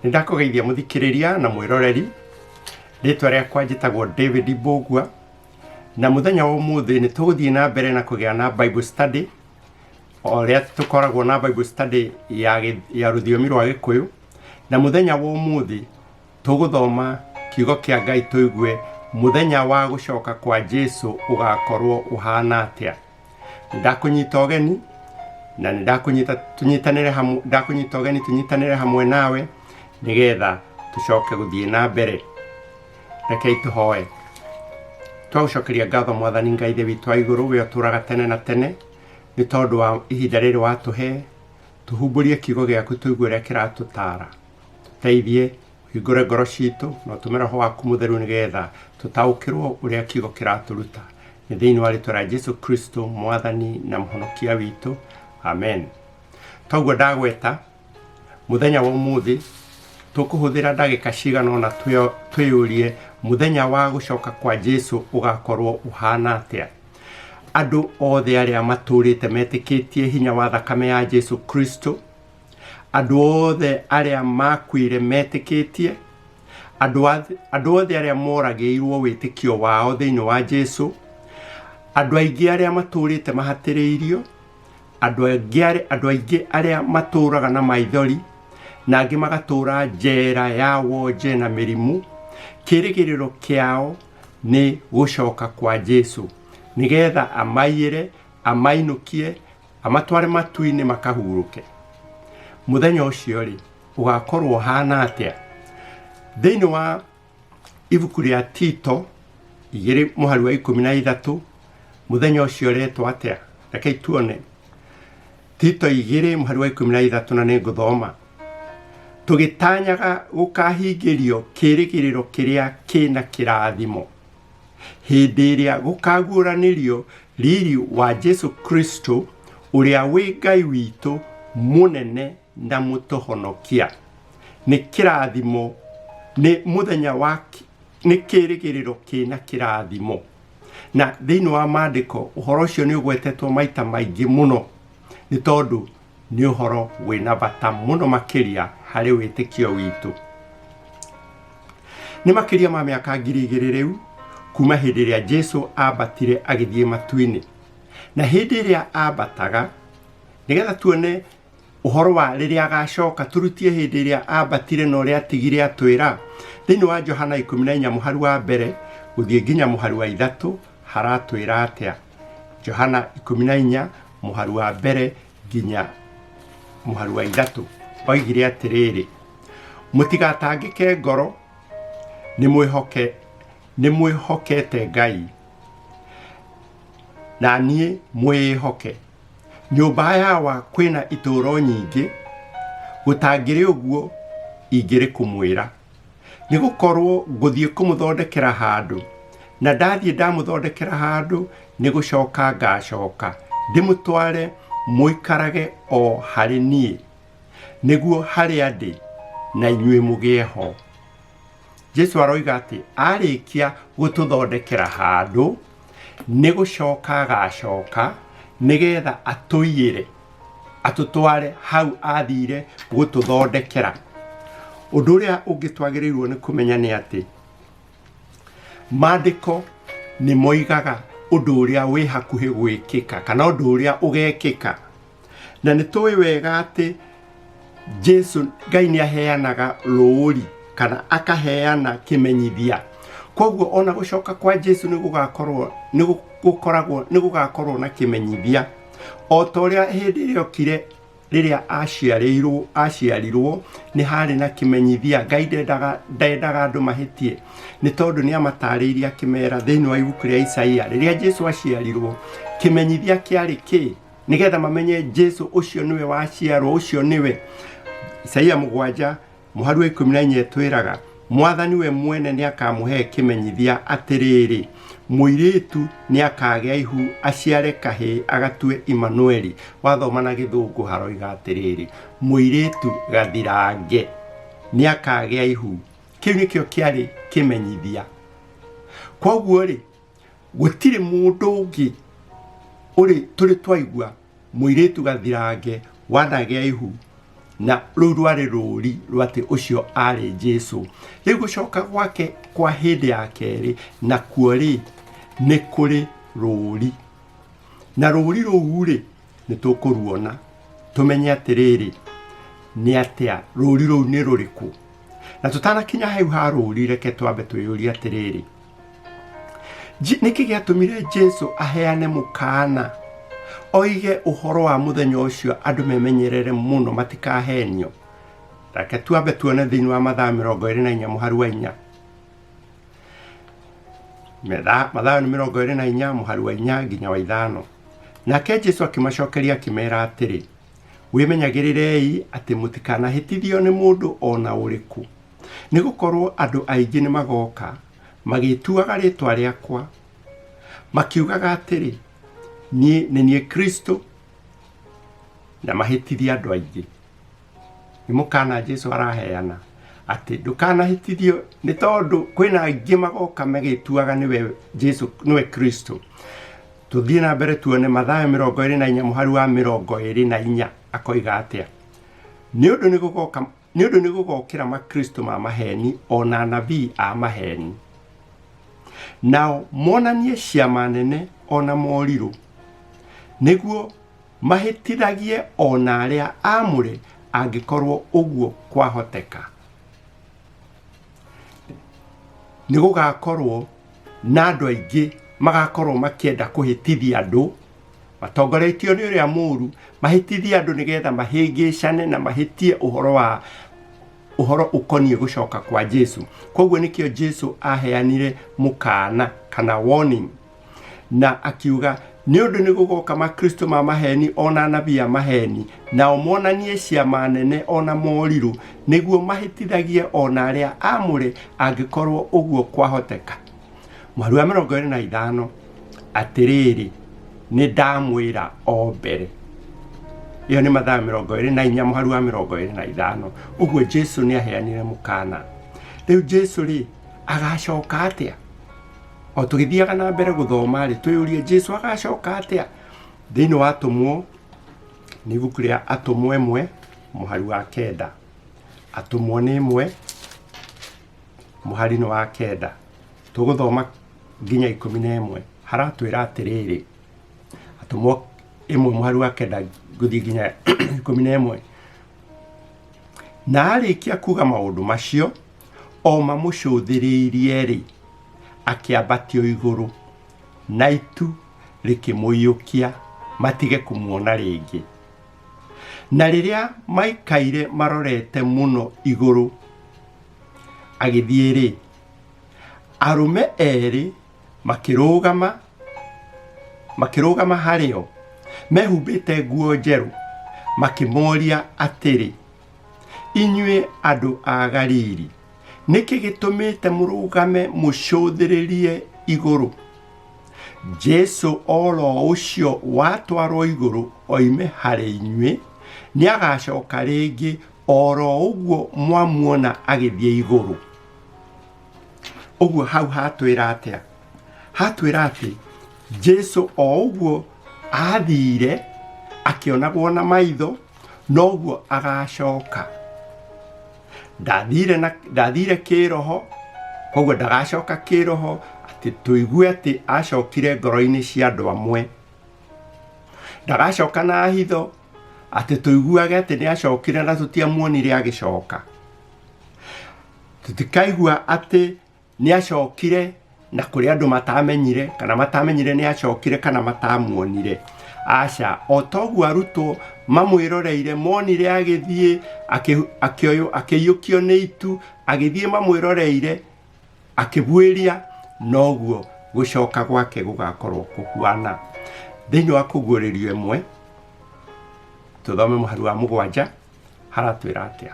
Nĩ ndakũgeithia mũthikĩrĩria na mwĩroreri. Rĩtwa rĩakwa njĩtagwo David Mbũgua, na mũthenya wa ũmũthĩ nĩ tũgũthiĩ na mbere na kũgĩa na Bible study, o ũrĩa tũkoragwo na Bible study ya rũthiomi rwa Gĩkũyũ. Na mũthenya wa ũmũthĩ tũgũthoma kiugo kĩa Ngai tũigue mũthenya wa gũcoka kwa Jesu ũgakorwo ũhana atĩa. Ndakũnyita ũgeni na nĩ ndakũnyita tũnyitanĩre hamwe, ndakũnyita ũgeni tũnyitanĩre hamwe nawe nĩgetha tũcoke gũthiĩ na mbere. Rekei tũhoe. Twagũcokeria ngatho Mwathani Ngai Ithe witũ wa igũrũ, we ũtũũraga tene na tene, nĩ tondũ wa ihinda rĩrĩ watũhe, tũhumbũrie kiugo gĩaku tũigue ũrĩa kĩratũtaara. Tũteithie Hingũre ngoro citũ na ũtũme roho waku mũtheru nĩgetha tũtaũkĩrwo ũrĩa kiugo kĩratũruta. Nĩ thĩinĩ wa rĩtwa rĩa Jesu Kristo mwathani na mũhonokia witũ. Amen. Toguo ndagweta, mũthenya wa ũmũthĩ tũkũhũthĩra ndagĩka cigana ũna twĩyũrie mũthenya wa gũcoka kwa Jesu ũgakorwo ũhana atĩa. Andũ othe arĩa matũrĩte metĩkĩtie hinya wa thakame ya Jesu Kristo Andũ othe arĩa maakuire metĩkĩtie, andũ othe arĩa moragĩirwo wĩtĩkio wao thĩinĩ wa Jesu, andũ aingĩ arĩa matũũrĩte mahatĩrĩirio, andũ aingĩ arĩa matũũraga na maithori, na angĩ magatũũra njera ya wonje na mĩrimũ, kĩĩrĩgĩrĩro kĩao nĩ gũcoka kwa Jesu, nĩgetha amaiyĩre, amainũkie, amatware matu-inĩ makahurũke. Mũthenya ũcio-rĩ, ũgakorwo ũhana atĩa? Thĩinĩ wa ibuku rĩa Tito 2 mũhari wa 13, mũthenya ũcio ũretwo atĩa? Rekei tuone. Tito 2 mũhari wa 13 na nĩ ngũthoma. Tũgĩtanyaga gũkahingĩrio kĩĩrĩgĩrĩro kĩrĩa kĩna kĩrathimo. Hĩndĩ ĩrĩa gũkaguũranĩrio riri wa Jesu Kristo, ũrĩa wĩ Ngai witũ mũnene na mũtũhonokia. Nĩ kĩrathimo, nĩ mũthenya wa, nĩ kĩrĩgĩrĩro kĩna kĩrathimo. Na thĩinĩ wa maandĩko ũhoro ũcio nĩ ũgwetetwo maita maingĩ mũno, nĩ tondũ nĩ ũhoro wĩna bata mũno makĩria harĩ wĩtĩkio witũ. Nĩ makĩria ma mĩaka 2000 rĩu kuma hĩndĩ ĩrĩa Jesu ambatire agĩthiĩ matu-inĩ. Na hĩndĩ ĩrĩa ambataga, nĩgetha tuone ũhoro wa rĩrĩa agacoka, tũrutie hĩndĩ ĩrĩa ambatire na ũrĩa atigire atwĩra. Thĩinĩ wa Johana 14 mũhari wa mbere gũthiĩ nginya mũhari wa 3 haratwĩra atĩa? Johana 14 mũhari wa mbere nginya mũhari wa 3 oigire atĩrĩrĩ, mũtigatangĩke ngoro, nĩ mwĩhokete Ngai, na niĩ mwĩĩhoke. Nyũmba yawa kwĩna itũũro nyingĩ, gũtangĩrĩ ũguo ingĩrĩ kũmwĩra. Nĩ gũkorwo ngũthiĩ kũmũthondekera handũ, na ndathiĩ ndamũthondekera handũ, nĩ gũcoka ngacoka, ndĩmũtware mũikarage o harĩ niĩ, nĩguo harĩa ndĩ na inyuĩ mũgĩe ho. Jesu aroiga atĩ arĩkia gũtũthondekera handũ, nĩ gũcoka agacoka nĩgetha atũiyĩre, atũtware hau athire gũtũthondekera. Ũndũ ũrĩa ũngĩ twagĩrĩirwo nĩ kũmenya nĩ atĩ maandĩko nĩ moigaga ũndũ ũrĩa wĩ hakuhĩ gwĩkĩka kana ũndũ ũrĩa ũgekĩka. Na nĩ tũĩ wega atĩ Jesu Ngai nĩ aheanaga rũũri kana akaheana kĩmenyithia. Koguo ona gũcoka kwa Jesu nĩ gũgakorwo nĩ gũkoragwo nĩ gũgakorwo na kĩmenyithia. O ta ũrĩa hĩndĩ ĩrĩa okire rĩrĩa aciarĩirwo aciarirwo nĩ harĩ na kĩmenyithia. Ngai ndendaga andũ mahĩtie nĩ tondũ nĩ amatarĩirie akĩmera thĩinĩ wa ibuku rĩa Isaia rĩrĩa Jesu aciarirwo kĩmenyithia kĩarĩ kĩ? Nĩgetha mamenye Jesu ũcio nĩwe waciarwo, ũcio nĩwe. Isaia 7 mũhari wa 14 ĩtwĩraga Mwathani we mwene nĩ akamũhe kĩmenyithia atĩrĩrĩ, mũirĩtu nĩ akagĩa ihu aciare kahĩĩ agatue Imanueli. Wathoma na gĩthũngũ haroiga atĩrĩrĩ, mũirĩtu gathirange nĩ akagĩa ihu. Kĩu nĩkĩo kĩarĩ kĩmenyithia. Kwoguo rĩ, gũtirĩ mũndũ ũngĩ ũrĩ tũrĩ twaigua mũirĩtu gathirange wanagĩa ihu Na rũu rwarĩ rũri rwa atĩ ũcio arĩ Jesu. Rĩu gũcoka gwake kwa hĩndĩ ya kerĩ nakuo rĩ, nĩ kũrĩ rũri. Na rũri rũu rĩ, nĩ tũkũruona tũmenye atĩrĩrĩ, nĩ atĩa rũri rũu nĩ rũrĩkũ. Na tũtanakinya hau ha rũri, reke twambe twĩyũrie atĩrĩrĩ, nĩkĩ gĩatũmire Jesu aheane mũkaana oige ũhoro wa mũthenya ũcio andũ memenyerere mũno matikahenio? Reke twambe tuone thĩinĩ wa Mathayo 24 mũhari wa 4. Mathayo nĩ 24 mũhari wa 4 nginya wa 5. Nake Jesu akĩmacokeria akĩmera atĩrĩ, wĩmenyagĩrĩrei atĩ mũtikanahĩtithio nĩ mũndũ o na ũrĩkũ, nĩ gũkorwo andũ aingĩ nĩ magoka magĩtuaga rĩĩtwa rĩakwa, makiugaga atĩrĩ, niĩ nĩ niĩ Kristo, na mahĩtithie andũ aingĩ. Nĩ mũkana Jesu araheana atĩ ndũkanahĩtithio nĩ tondũ kwĩna aingĩ magoka magĩtuaga nĩwe Jesu, nĩwe Kristo. Tũthiĩ na mbere tuone Mathayo 24 mũhari wa 24 akoiga atĩa. Nĩ ũndũ nĩ gũgoka, nĩ ũndũ nĩ gũgokĩra makristo ma maheni o na anabii a maheni, nao monanie ciama nene o na morirũ, nĩguo mahĩtithagie o na arĩa aamũre angĩkorwo ũguo kwahoteka. Nĩ gũgakorwo na andũ aingĩ magakorwo makĩenda kũhĩtithia andũ, matongoretio nĩ ũrĩa mũũru, mahĩtithie andũ nĩgetha mahĩngĩcane na mahĩtie ũhoro wa ũhoro ũkoniĩ gũcoka kwa Jesu. Koguo nĩkĩo Jesu aheanire mũkaana kana warning, na akiuga nĩ ũndũ nĩ gũgoka makristo ma maheni o na anabii a maheni, nao monanie ciama nene o na morirũ, nĩguo mahĩtithagie o na arĩa aamũre angĩkorwo ũguo kwahoteka. Mũhari wa 25, atĩrĩrĩ, nĩ ndamwĩra o mbere. Ĩyo nĩ Mathayo 24 mũhari wa 25. Ũguo Jesu nĩ aheanire mũkana. Rĩu Jesu rĩ, agacoka atĩa? O tũgĩthiaga na mbere gũthoma rĩ, twĩyũrie Jesu agacoka atĩa? Thĩinĩ wa Atũmwo, nĩ ibuku rĩa Atũmwo 1 mũhari wa 9. Atũmwo nĩ 1 mũhari nĩ wa 9. Tũgũthoma nginya 11. Haratwĩra atĩrĩrĩ, Atũmwo 1 mũhari wa 9 gũthiĩ nginya 11. Na arĩkia kuga maũndũ macio, o mamũcũthĩrĩirie rĩ, akĩambatio igũrũ, na itu rĩkĩmũiyũkia matige kũmuona rĩngĩ. Na rĩrĩa maikaire marorete mũno igũrũ agĩthiĩ rĩ, arũme erĩ makĩrũgama harĩo mehumbĩte nguo njerũ, makĩmoria atĩrĩ, inyuĩ andũ a Galili, nĩkĩ gĩtũmĩte mũrũgame mũcũthĩrĩrie igũrũ? Jesu oro ũcio watwarwo igũrũ oime harĩ inyuĩ, nĩagacoka rĩngĩ oro ũguo mwamuona agĩthiĩ igũrũ. Ũguo hau hatwĩra atĩa? Hatwĩra atĩ Jesu o ũguo athire akĩonagwo na maitho, noguo agacoka. Ndathire kĩroho, koguo ndagacoka kĩroho, atĩ tũigue atĩ acokire ngoro-inĩ cia andũ amwe. Ndagacoka na hitho, atĩ tũiguage atĩ nĩ acokire na tũtiamuonire agĩcoka. Tũtikaigua atĩ nĩ acokire na kũrĩ andũ matamenyire, kana matamenyire nĩ acokire kana matamuonire. Aca, o toguo arutwo mamwĩroreire monire agĩthiĩ, akĩiyũkio nĩ itu, agĩthiĩ mamwĩroreire, akĩbuĩria, noguo gũcoka gwake gũgakorwo kũhuana. Thĩinĩ wa Kũguũrĩrio 1, tũthome mũhari wa 7, haratwĩra atĩa?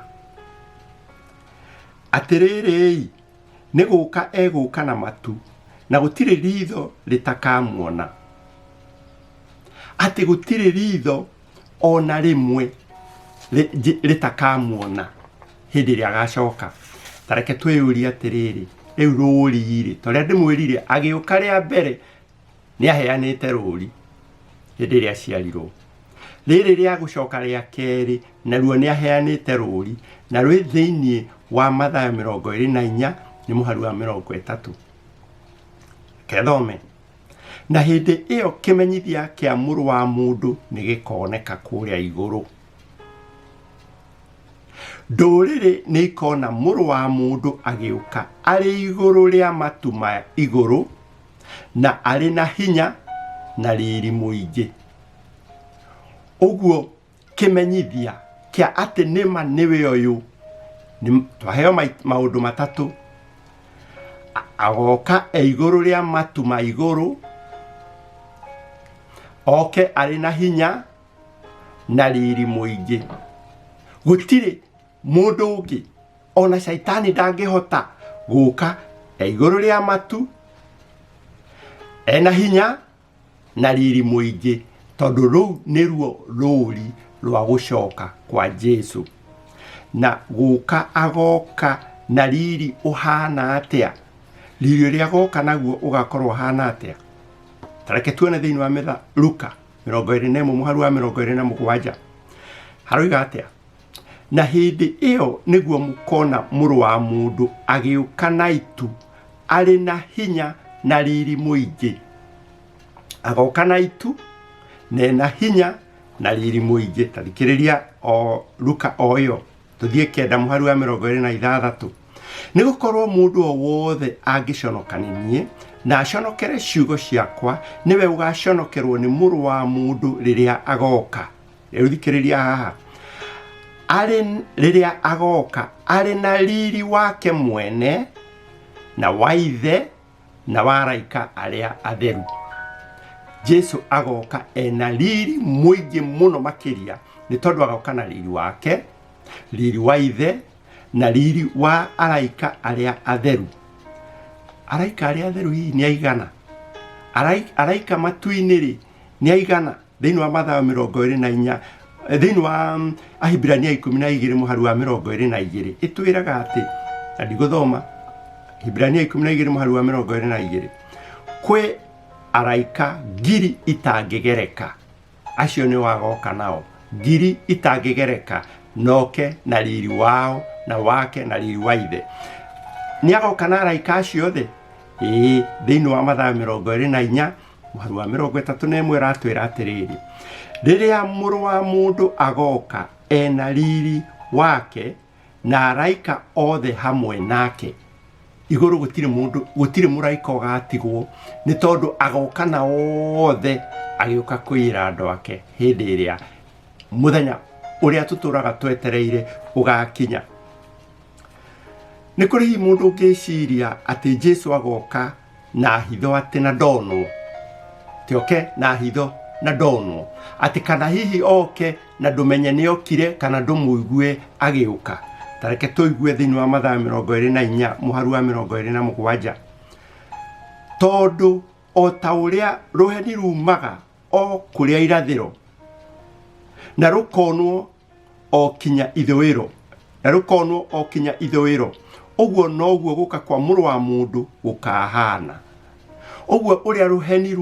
Atĩrĩrĩ-i, nĩ gũka egũka na matu, na gũtirĩ ritho rĩtakamuona. Atĩ gũtirĩ ritho o na rĩmwe rĩtakamuona hĩndĩ ĩrĩa agacoka. Ta reke twĩyũrie atĩrĩrĩ, rĩu rũri-rĩ, ta ũrĩa ndĩmwĩrire, agĩũka rĩa mbere nĩ aheanĩte rũri hĩndĩ ĩrĩa aciarirwo. Rĩrĩ rĩa gũcoka rĩa kerĩ naruo nĩ aheanĩte rũri na rwĩ thĩinĩ wa Mathayo 24 nĩ mũhari wa 30. Kethome. Na hĩndĩ ĩyo kĩmenyithia kĩa mũrũ wa mũndũ nĩ gĩkoneka kũrĩa igũrũ. Ndũrĩrĩ nĩ ikona mũrũ wa mũndũ agĩũka arĩ igũrũ rĩa matu ma igũrũ na arĩ na hinya na riri mũingĩ. Ũguo kĩmenyithia kĩa atĩ nĩma nĩwe ũyũ twaheo maũndũ matatũ. Agoka e igũrũ rĩa matu ma igũrũ, oke arĩ na hinya na riri mũingĩ. Gũtirĩ mũndũ ũngĩ ona caitani ndangĩhota gũka e igũrũ rĩa matu ena hinya na riri mũingĩ tondũ rũu nĩruo rũri rwa gũcoka kwa Jesu. Na gũka agoka na riri ũhana atĩa? Riri ũrĩa agoka naguo ũgakorwo ũhana atĩa? Tareke tuone thĩinĩ wa metha Luka 21 mũhari wa 27 haroiga atĩa? Na hĩndĩ ĩyo nĩguo mũkona Mũrũ wa Mũndũ agĩũka na itu arĩ na hinya na riri mũingĩ. Agoka na itu na ena hinya na riri mũingĩ. Ta thikĩrĩria o Luka o ĩyo tũthiĩ 9 mũhari wa 26. Nĩ gũkorwo mũndũ o wothe angĩconoka nĩ niĩ na aconokere ciugo ciakwa, nĩwe ũgaconokerwo nĩ Mũrũ wa Mũndũ rĩrĩa agoka. Rĩu thikĩrĩria haha. Arĩ rĩrĩa agoka arĩ na riri wake mwene na wa ithe na wa araika arĩa atheru. Jesu agoka ena riri mũingĩ mũno makĩria nĩ tondũ agoka na riri wake, riri wa ithe na riri wa araika arĩa atheru. Araika arĩa atheru hihi nĩ aigana? Araika matu-inĩ rĩ nĩ aigana? Thĩinĩ wa Mathayo 24, thĩinĩ wa Ahibirania 12 mũhari wa 22 ĩtwĩraga atĩ, na ndigũthoma, Ahibirania 12 mũhari wa 22, kwĩ araika ngiri itangĩgereka, acio nĩ wagoka nao, ngiri itangĩgereka, noke na riri wao na wake na riri wa ithe. Nĩ agoka na araika acio othe? Ĩĩ, thĩinĩ wa Mathayo 24 mũhari wa 31 ĩratwĩra atĩrĩrĩ, rĩrĩa Mũrũ wa Mũndũ agoka ena riri wake na araika othe hamwe nake. Igũrũ gũtirĩ mũndũ, gũtirĩ mũraika ũgatigwo, nĩ tondũ agoka na othe agĩũka kũiyĩra andũ ake hĩndĩ ĩrĩa mũthenya ũrĩa tũtũraga twetereire ũgakinya. Nĩ kũrĩ hihi mũndũ ũngĩciria atĩ Jesu agoka na hitho atĩ na ndonwo, ti oke na hitho na ndonwo, atĩ kana hihi oke na ndũmenye nĩ okire kana ndũmũigue agĩũka. Ta reke tũigue thĩinĩ wa Mathayo 24 mũharu wa 27, tondũ o ta ũrĩa rũheni rumaga o kũrĩa irathĩro na rũkonwo o kinya ithũĩro, na rũkonwo o kinya ithũĩro, ũguo noguo gũka kwa Mũrũ wa Mũndũ gũkahana. Ũguo ũrĩa rũheni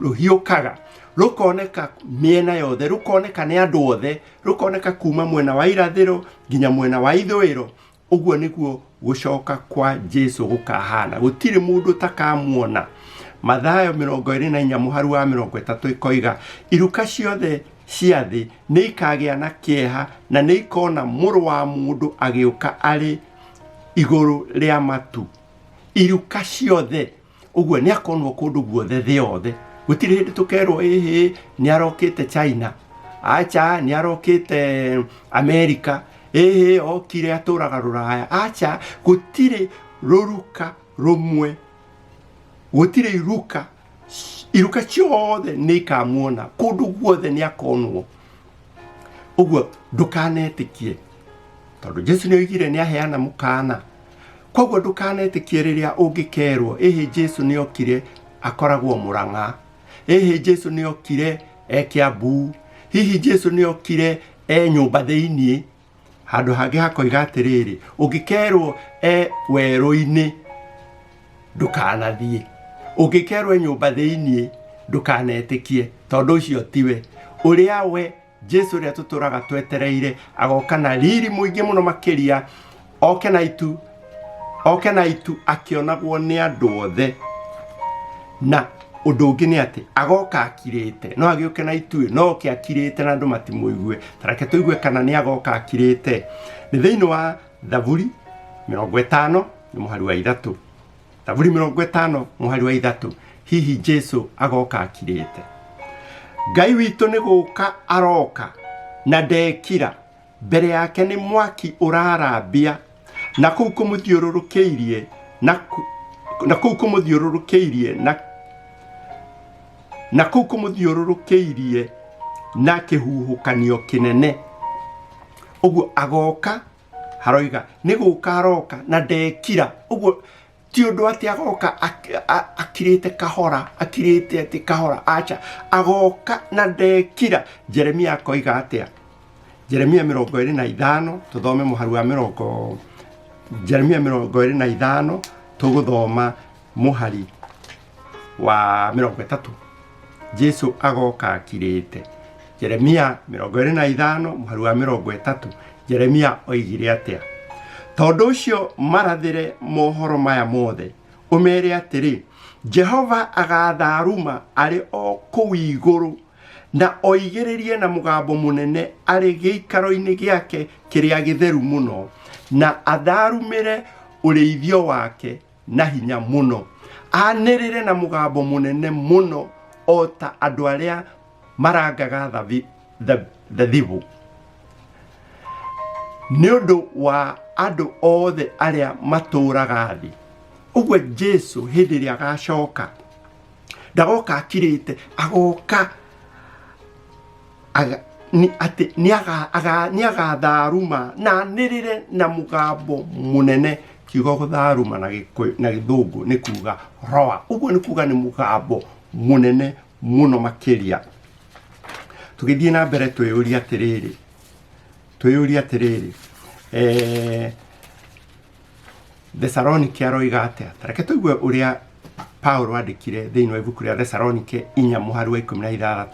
rũhiũkaga rũkoneka mĩena yothe, rũkoneka nĩ andũ othe, rũkoneka kuma mwena wa irathĩro nginya mwena wa ithũĩro, Ũguo nĩguo gũcoka kwa Jesu gũkahana. Gũtirĩ mũndũ ũtakamuona. Mathayo 24 mũharu wa 30 ĩkoiga, iruka ciothe cia thĩ nĩ ikagĩa na kĩeha na nĩ ikona Mũrũ wa Mũndũ agĩũka arĩ igũrũ rĩa matu. Iruka ciothe. Ũguo nĩ akonwo kũndũ guothe thĩ yothe. Gũtirĩ hĩndĩ tũkerwo ĩhĩ nĩ arokĩte China, acha nĩ arokĩte Amerika, ĩhĩ okire atũraga Rũraya, acha. Gũtirĩ rũruka rũmwe, gũtirĩ iruka, iruka ciothe nĩ ikamuona kũndũ guothe nĩ akonwo. Ũguo ndũkanetĩkie, tondũ Jesu nĩ oigire nĩ aheana mũkana. Koguo ndũkanetĩkie rĩrĩa ũngĩkerwo ĩhĩ Jesu nĩ okire akoragwo Mũrang'a, ĩhĩ Jesu nĩ okire e Kiambu, hihi Jesu nĩ okire e nyũmba thĩiniĩ. Handũ hangĩ hakoiga atĩrĩrĩ, ũngĩkerwo e werũ-inĩ ndũkanathiĩ, ũngĩkerwo e nyũmba thĩiniĩ ndũkanetĩkie, tondũ ũcio tiwe. Ũrĩa we Jesu ũrĩa tũtũraga twetereire agoka na riri mũingĩ mũno makĩria, oke na itu, oke na itu akĩonagwo nĩ andũ othe. Na ũndũ ũngĩ nĩ atĩ agoka akirĩte, no agĩũke na ituĩ, no oke akirĩte na andũ matimũigue. Tareke tũigue kana nĩ agoka akirĩte. Nĩ thĩinĩ wa Thaburi 50 nĩ mũhari wa 3. Thaburi 50 mũhari wa 3. Hihi Jesu agoka akirĩte? Ngai witũ nĩ gũka aroka na ndekira, mbere yake nĩ mwaki ũrarambia, na kũu kũmũthiũrũrũkĩirie na na kũu kũmũthiũrũrũkĩirie na na kũu kũmũthiũrũrũkĩirie na kĩhuhũkanio kĩnene. Ũguo agoka haroiga nĩ gũka aroka na ndekira. Ũguo ti ũndũ atĩ agoka akirĩte kahora, akirĩte atĩ kahora, aca, agoka na ndekira. Jeremia akoiga atĩa? Jeremia 25, tũthome mũhari wa mĩrongo, Jeremia 25 tũgũthoma mũhari wa 30. Jesu agoka akirĩte. Jeremia 25 mũhari wa 30, Jeremia oigire atĩa? Tondũ ũcio marathĩre mohoro maya mothe, ũmere atĩrĩ, Jehova agatharuma arĩ o kũu igũrũ, na oigĩrĩrie na mũgambo mũnene arĩ gĩikaro-inĩ gĩake kĩrĩa gĩtheru mũno, na atharumĩre ũrĩithio wake na hinya mũno, anĩrĩre na mũgambo mũnene mũno o ta andũ arĩa marangaga thabibũ, nĩ ũndũ wa andũ othe arĩa matũũraga thĩ. Ũguo Jesu hĩndĩ ĩrĩa agacoka, ndagoka akirĩte, agoka atĩ nĩ agatharuma na anĩrĩre na mũgambo mũnene. Kiugo gũtharuma na Gĩkũyũ na Gĩthũngũ nĩ kuga roar. Ũguo nĩ kuga nĩ mũgambo mũnene mũno makĩria. Tũgĩthiĩ na mbere twĩyũrie atĩrĩrĩ, twĩyũrie atĩrĩrĩ, Thesalonike aroiga atĩa? Ta reke tũigue ũrĩa Paulo andĩkire thĩinĩ wa ibuku rĩa Thesalonike 4 mũhari wa 16.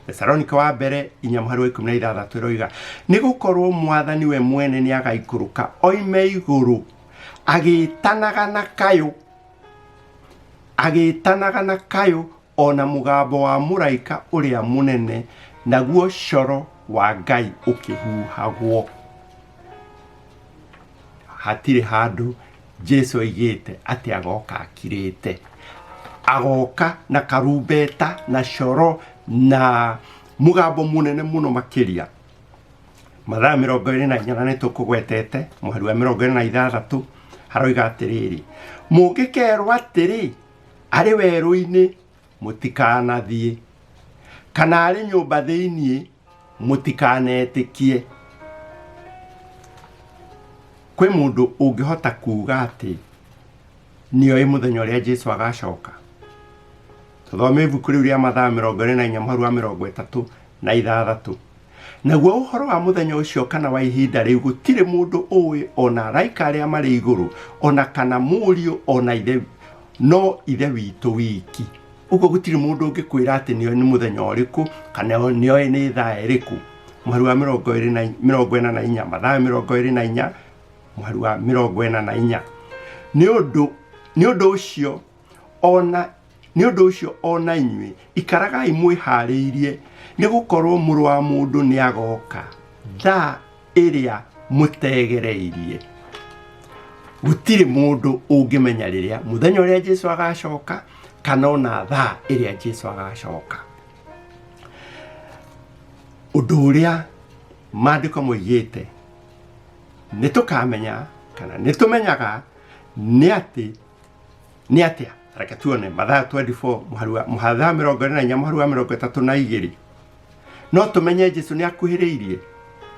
Thesalonike wa mbere 4 mũhari wa 16 ĩroiga, nĩ gũkorwo Mwathani we mwene nĩ agaikũrũka oime igũrũ agĩtanaga na kayũ, agĩtanaga na kayũ o na mũgambo wa mũraika ũrĩa mũnene, naguo coro wa Ngai ũkĩhuhagwo. Hatirĩ handũ Jesu oigĩte atĩ agoka akirĩte. Agoka na karumbeta na coro na mũgambo mũnene mũno makĩria. Mathayo 24 na nĩ tũkũgwetete mũhari wa 26 haroiga atĩrĩrĩ, mũngĩkerwo atĩrĩ arĩ werũ-inĩ mũtikanathiĩ, kana arĩ nyũmba thĩinĩ mũtikanetĩkie. Kwĩ mũndũ ũngĩhota kuga atĩ nĩoĩ mũthenya ũrĩa Jesu agacoka? Tũthome ibuku rĩu rĩa Mathayo 24 mũhari wa 36. Naguo ũhoro wa mũthenya ũcio kana wa ihinda rĩu gũtirĩ mũndũ ũĩ, o na araika arĩa marĩ igũrũ, o na kana Mũriũ, o na Ithe, no Ithe witũ wiki. Ũguo gũtirĩ mũndũ ũngĩkwĩra atĩ nĩoĩ nĩ mũthenya ũrĩkũ kana nĩoĩ nĩ thaa ĩrĩkũ. Mũhari wa 44, Mathayo 24 mũhari wa 44. Nĩ ũndũ nĩ ũndũ ũcio ona nĩ ũndũ ũcio o na inyuĩ ikaragai mwĩhaarĩirie, nĩ gũkorwo Mũrũ wa Mũndũ nĩ agoka thaa ĩrĩa mũtegereirie. Gũtirĩ mũndũ ũngĩmenya rĩrĩa mũthenya ũrĩa Jesu agacoka kana ona thaa ĩrĩa Jesu agacoka. Ũndũ ũrĩa maandĩko moigĩte nĩ tũkamenya kana nĩ tũmenyaga nĩ atĩ nĩ atĩa. Reke tuone Mathayo 24 mũhari wa Mathayo 24 mũhari wa 32. No tũmenye Jesu nĩ akuhĩrĩirie.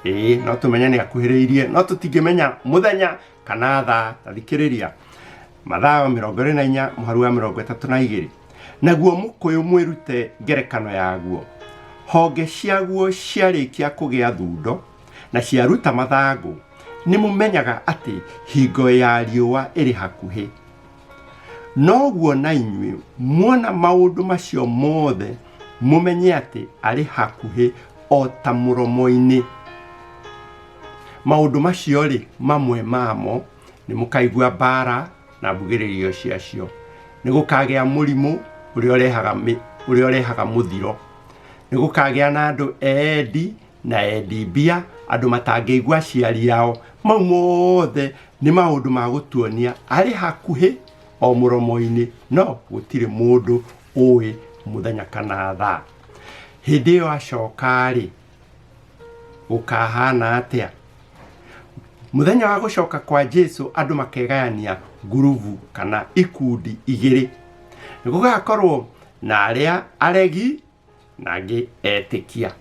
Ĩĩ, no tũmenye nĩ akuhĩrĩirie, no tũtingĩmenya mũthenya kana thaa. Ta thikĩrĩria Mathayo 24 mũhari wa 32. Naguo mũkũyũ mwĩrute ngerekano yaguo. Honge ciaguo ciarĩkia kũgĩa thundo na ciaruta mathangũ, nĩ mũmenyaga atĩ hingo ya riũa ĩrĩ hakuhĩ. Noguo na inyuĩ muona maũndũ macio mothe Mũmenye atĩ arĩ hakuhĩ o ta mũromo-inĩ. Maũndũ macio-rĩ, mamwe mamo nĩ mũkaigua mbaara na mbugĩrĩrio ciacio. Nĩ gũkagĩa mũrimũ ũrĩa ũrehaga, ũrĩa ũrehaga mũthiro. Nĩ gũkagĩa na andũ eendi na endi mbia, andũ matangĩigua aciari ao. Mau mothe nĩ maũndũ ma gũtuonia arĩ hakuhĩ o mũromo-inĩ, no gũtirĩ mũndũ ũĩ mũthenya kana thaa. Hĩndĩ ĩyo acoka-rĩ, gũkahana atĩa? Mũthenya wa gũcoka kwa Jesu andũ makegayania ngurubu kana ikundi igĩrĩ. Nĩ gũgakorwo na arĩa aregi na angĩ etĩkia.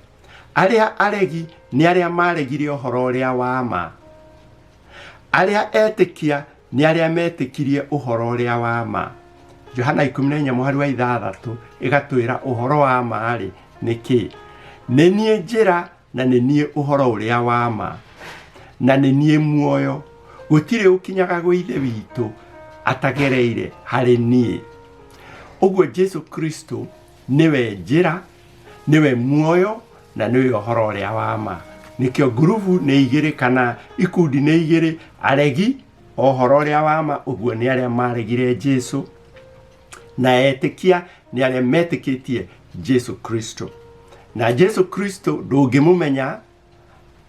Arĩa aregi nĩ arĩa maregire ũhoro ũrĩa wa ma. Arĩa etĩkia nĩ arĩa metĩkirie ũhoro ũrĩa wa ma. Johana 14 mũhari wa 6 ĩgatwĩra ũhoro wa ma-rĩ nĩ kĩĩ? Nĩ niĩ njĩra na nĩ niĩ ũhoro ũrĩa wa ma na nĩ niĩ muoyo. Gũtirĩ ũkinyaga gwĩ Ithe witũ atagereire harĩ niĩ. Ũguo Jesu Kristo nĩwe njĩra, nĩwe muoyo na nĩwe ũhoro ũrĩa wa ma. Nĩkĩo ngurubu nĩ igĩrĩ kana ikundi nĩ igĩrĩ, aregi ũhoro ũrĩa wa ma, ũguo nĩ arĩa maregire Jesu, na etĩkia nĩ arĩa metĩkĩtie Jesu Kristo. Na Jesu Kristo ndũngĩmũmenya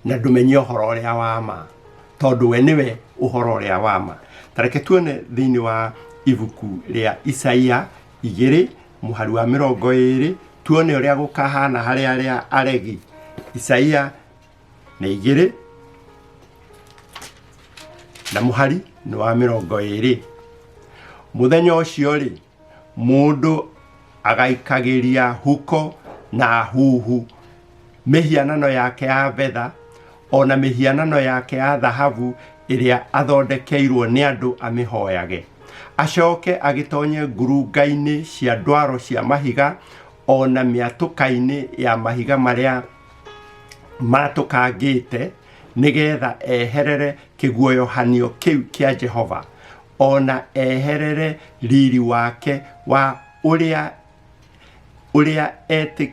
na ndũmenye ũhoro ũrĩa wa ma, tondũ we nĩwe ũhoro ũrĩa wa ma. Ta reke tuone thĩinĩ wa ibuku rĩa Isaia 2 mũhari wa 20, tuone ũrĩa gũkahana harĩ arĩa aregi. Isaia nĩ 2 na mũhari nĩ wa 20. Mũthenya ũcio-rĩ, mũndũ agaikagĩria huko na huhu mĩhianano yake ya betha o na mĩhianano yake ya thahabu ĩrĩa athondekeirwo nĩ andũ amĩhoyage. Acoke agĩtonye ngurunga-inĩ cia ndwaro cia mahiga o na mĩatũka-inĩ ya mahiga marĩa matũkangĩte, nĩgetha eherere kĩguoyohanio kĩu kĩa Jehova, o na eherere riri wake wa ũrĩa ũrĩa etĩ,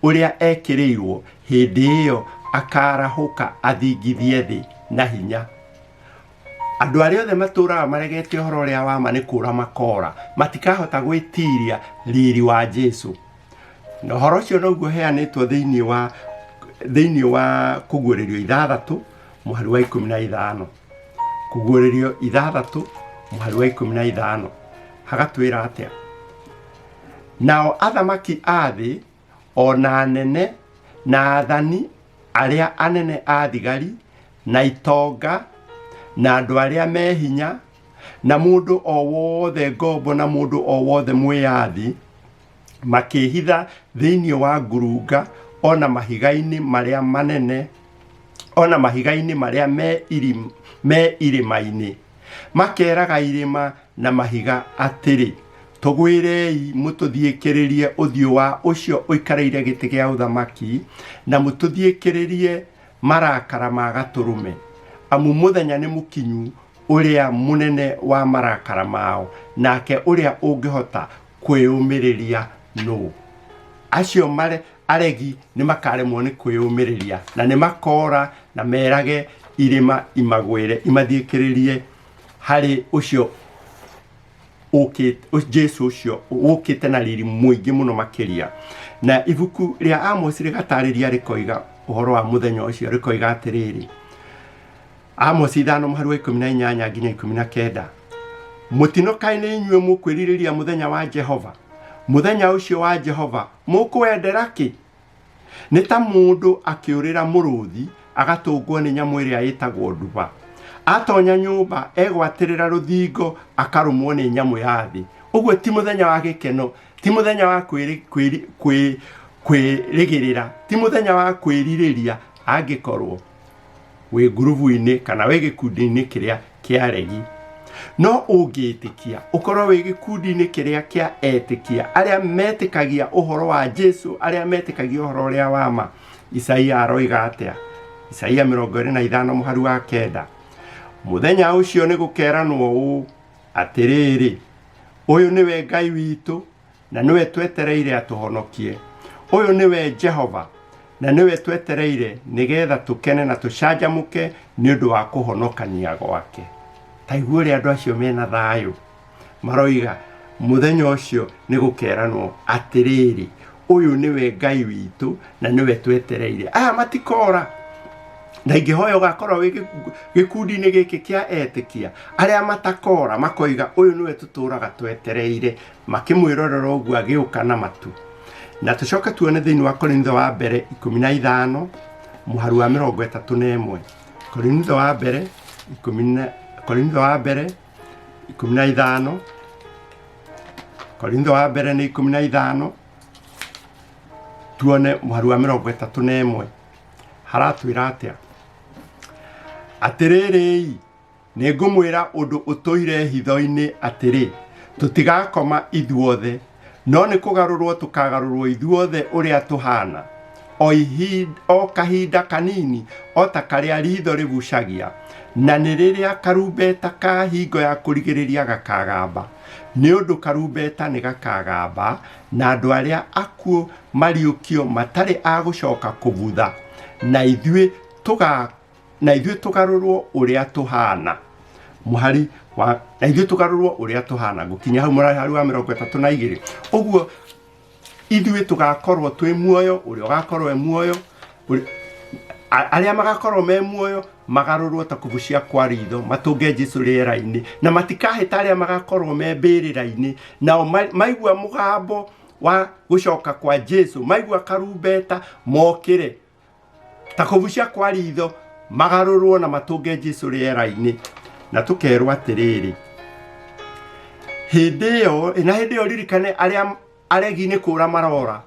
ũrĩa ekĩrĩirwo, hĩndĩ ĩyo akarahũka athingithie thĩ na hinya. Andũ arĩa othe matũraga maregete ũhoro ũrĩa wa ma nĩ kũra makora, matikahota gwĩtiria riri wa Jesu. Na ũhoro ũcio noguo ũheanĩtwo thĩinĩ wa thĩinĩ wa Kũguũrĩrio 6 mũhari wa 15. Kũguũrĩrio 6 mũhari wa 15 hagatwĩra atĩa? Nao athamaki a thĩ o na anene na athani arĩa anene a thigari na itonga na andũ arĩa me hinya na mũndũ o wothe ngombo na mũndũ o wothe mwĩyathi makĩĩhitha thĩinĩ wa ngurunga o na mahiga-inĩ marĩa manene o na mahiga-inĩ marĩa me irĩma-inĩ, makeeraga irĩma na mahiga atĩrĩ, Tũgwĩrei mũtũthiĩkĩrĩrie ũthiũ wa ũcio ũikarĩire gĩtĩ gĩa ũthamaki, na mũtũthiĩkĩrĩrie marakara ma Gatũrũme. Amu mũthenya nĩ mũkinyu ũrĩa mũnene wa marakara mao, nake ũrĩa ũngĩhota kwĩyũmĩrĩria nũ? Acio mare aregi nĩ makaremwo nĩ kwĩyũmĩrĩria na nĩ makora na merage irĩma imagwĩre imathiĩkĩrĩrie harĩ ũcio ũkĩte Jesu ũcio ũkĩte na riri mũingĩ mũno makĩria. Na ibuku rĩa Amosi rĩgatarĩria rĩkoiga ũhoro wa mũthenya ũcio, rĩkoiga atĩrĩrĩ, Amosi 5 mũhari wa 18 nginya 19, mũtino kaĩ nĩ inyuĩ mũkwĩrirĩria mũthenya wa Jehova, mũthenya ũcio wa Jehova mũkũwendera kĩ? Nĩ ta mũndũ akĩũrĩra mũrũthi agatũngwo nĩ nyamũ ĩrĩa ĩtagwo nduba. Atonya nyũmba egwatĩrĩra rũthingo akarũmwo nĩ nyamũ ya thĩ. Ũguo ti mũthenya wa gĩkeno, ti mũthenya wa kwĩrĩgĩrĩra, ti mũthenya wa kwĩrirĩria angĩkorwo wĩ ngurubu-inĩ kana wĩ gĩkundi-inĩ kĩrĩa kĩa aregi. No ũngĩtĩkia ũkorwo wĩ gĩkundi-inĩ kĩrĩa kĩa etĩkia, arĩa metĩkagia ũhoro wa Jesu, arĩa metĩkagia ũhoro ũrĩa wa ma. Isaia aroiga atĩa? Isaia 25 mũhari wa 9, mũthenya ũcio nĩ gũkeranwo ũũ, atĩrĩrĩ, ũyũ nĩwe Ngai witũ, na nĩwe twetereire atũhonokie. Ũyũ nĩwe Jehova, na nĩwe twetereire nĩgetha tũkene na tũcanjamũke nĩ ũndũ wa kũhonokania gwake. Ta igua ũrĩa andũ acio mena thayũ maroiga mũthenya ũcio nĩ gũkeranwo atĩrĩrĩ, ũyũ nĩwe Ngai witũ na nĩwe twetereire. Aya matikora. Na ingĩhoya ũgakorwo wĩ gĩkundi-inĩ gĩkĩ kĩa etĩkia arĩa matakora, makoiga ũyũ nĩwe tũtũraga twetereire, makĩmwĩrorera ũguo agĩũka na matu. Na tũcoke tuone thĩinĩ wa Korintho wa mbere 15 mũharu wa 31. Korintho wa mbere ikũmi na Korintho wa mbere 15, Korintho wa mbere nĩ 15, tuone mũharu wa 31 haratwĩra atĩa? Atĩrĩrĩi, nĩ ngũmwĩra ũndũ ũtũire hitho-inĩ atĩrĩ, tũtigakoma ithuothe, no nĩ kũgarũrwo tũkagarũrwo ithuothe ũrĩa tũhaana, o, o kahinda kanini, o ta karĩa riitho rĩgucagia, na nĩ rĩrĩa karumbeta ka hingo ya kũrigĩrĩria gakagamba. Nĩ ũndũ karumbeta nĩ gakagamba, na andũ arĩa akuũ mariũkio matarĩ a gũcoka kũbutha, na ithuĩ tũga na ithuĩ tũgarũrwo ũrĩa tũhana. Mũhari wa na ithuĩ tũgarũrwo ũrĩa tũhana, ngũkinya hau mũhari wa 32. Ũguo ithuĩ tũgakorwo twĩ muoyo, ũrĩa ũgakorwo e muoyo, arĩa magakorwo me muoyo magarũrwo ta kũbucia kwa ritho, matũnge Jesu rĩera-inĩ, na matikahĩta arĩa magakorwo me mbĩrĩra-inĩ. Nao maigua mũgambo wa gũcoka kwa Jesu, maigua karumbeta, mokĩre ta kũbucia kwa ritho, magarũrwo na matũnge Jesu rĩera-inĩ. Na tũkerwo atĩrĩrĩ, hĩndĩ ĩyo na hĩndĩ ĩyo ririkane, arĩa aregi nĩ kũra marora,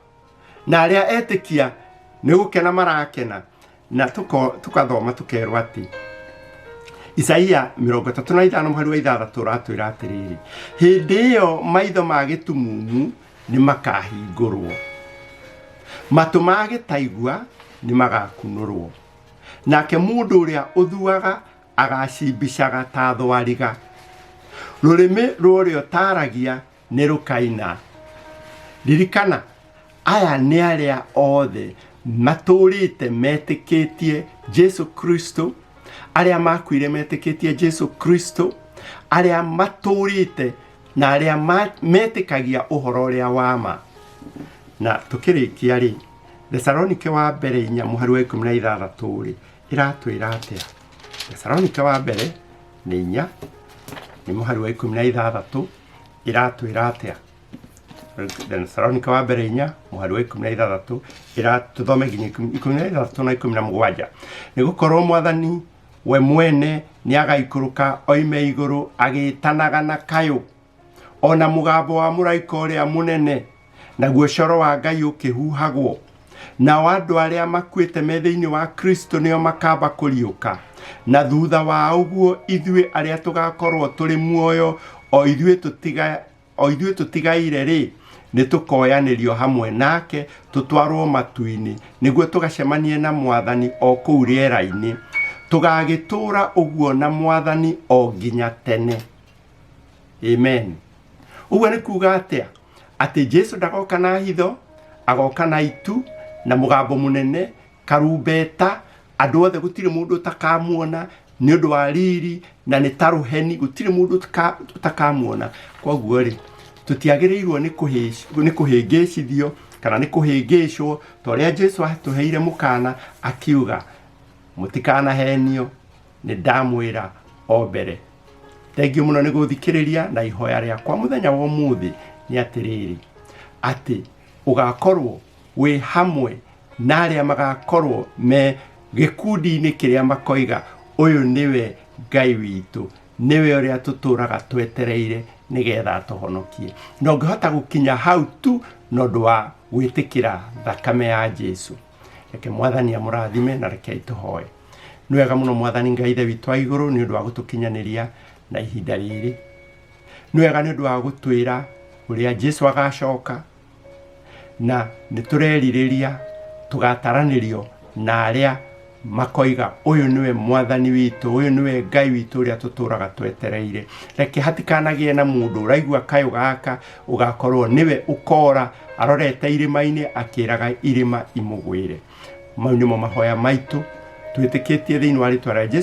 na arĩa etĩkia nĩ gũkena marakena. Na tũkathoma tũkerwo atĩ Isaia 35 mũhari wa 6 ũratwĩra atĩrĩrĩ, hĩndĩ ĩyo maitho ma gĩtumumu nĩ makahingũrwo, matũ ma gĩtaigua nĩ magakunũrwo, nake mũndũ ũrĩa ũthuaga agacimbicaga ta thwariga, rũrĩmĩ rwa ũrĩa ũtaaragia nĩ rũkaina. Ririkana, aya nĩ arĩa othe matũrĩte metĩkĩtie Jesu Kristo, arĩa makuire metĩkĩtie Jesu Kristo, arĩa matũrĩte na arĩa metĩkagia ũhoro ũrĩa wa ma. Na tũkĩrĩkia rĩ, Thesalonike wa mbere 4 mũhari wa 16 rĩ, ĩratwĩra atĩa? Thesalonike wa mbere nĩ 4 nĩ mũhari wa 16, ĩratwĩra atĩa? Thesalonike wa mbere 4 mũhari wa 16, ĩratũthome nginya 16 na 17. Nĩ gũkorwo Mwathani we mwene nĩ agaikũrũka oime igũrũ agĩtanaga na kayũ, o na mũgambo wa mũraika ũrĩa mũnene, naguo coro wa Ngai ũkĩhuhagwo. Nao andũ arĩa makuĩte me thĩinĩ wa Kristo nĩo makamba kũriũka. Na thutha wa ũguo ithuĩ arĩa tũgakorwo tũrĩ muoyo, o ithuĩ tũtiga o ithuĩ tũtigaire-rĩ, nĩ tũkoyanĩrio hamwe nake tũtwarwo matu-inĩ, nĩguo tũgacemanie na Mwathani o kũu rĩera-inĩ. Tũgagĩtũũra ũguo na Mwathani o nginya tene. Amen. Ũguo nĩ kuga atĩa? Atĩ Jesu ndagoka na hitho, agoka na itu na mũgambo mũnene, karumbeta, andũ othe gũtirĩ mũndũ ũtakamuona nĩ ũndũ wa riri na nĩ ta rũheni, gũtirĩ mũndũ ũtakamuona. Koguo rĩ, tũtiagĩrĩirwo nĩ kũhĩngĩcithio kana nĩ kũhĩngĩcwo ta ũrĩa Jesu atũheire mũkana akiuga, mũtikanahenio, nĩ ndamwĩra o mbere. Thengiũ mũno nĩ gũthikĩrĩria, na ihoya rĩakwa mũthenya wa ũmũthĩ nĩ atĩrĩrĩ, atĩ ũgakorwo wĩ hamwe na arĩa magakorwo me gĩkundi-inĩ kĩrĩa makoiga, ũyũ nĩwe Ngai witũ, nĩwe ũrĩa tũtũraga twetereire nĩgetha atũhonokie. Na ũngĩhota gũkinya hau tu na ũndũ wa gwĩtĩkĩra thakame ya Jesu. Reke Mwathani amũrathime na rekei tũhoe. Nĩ wega mũno Mwathani Ngai Ithe witũ wa igũrũ nĩ ũndũ wa gũtũkinyanĩria na ihinda rĩrĩ. Nĩ wega nĩ ũndũ wa gũtwĩra ũrĩa Jesu agacoka, na nĩ tũrerirĩria tũgataranĩrio na arĩa Makoiga ũyũ nĩwe mwathani witũ, ũyũ nĩwe Ngai witũ ũrĩa tũtũraga twetereire. Reke hatikanagĩe na mũndũ ũraigua kayũ gaka ũgakorwo nĩwe ũkora arorete irĩma-inĩ akĩraga irĩma imũgwĩre. Mau nĩmo mahoya maitũ twĩtĩkĩtie thĩinĩ wa rĩtwa rĩa Jesu.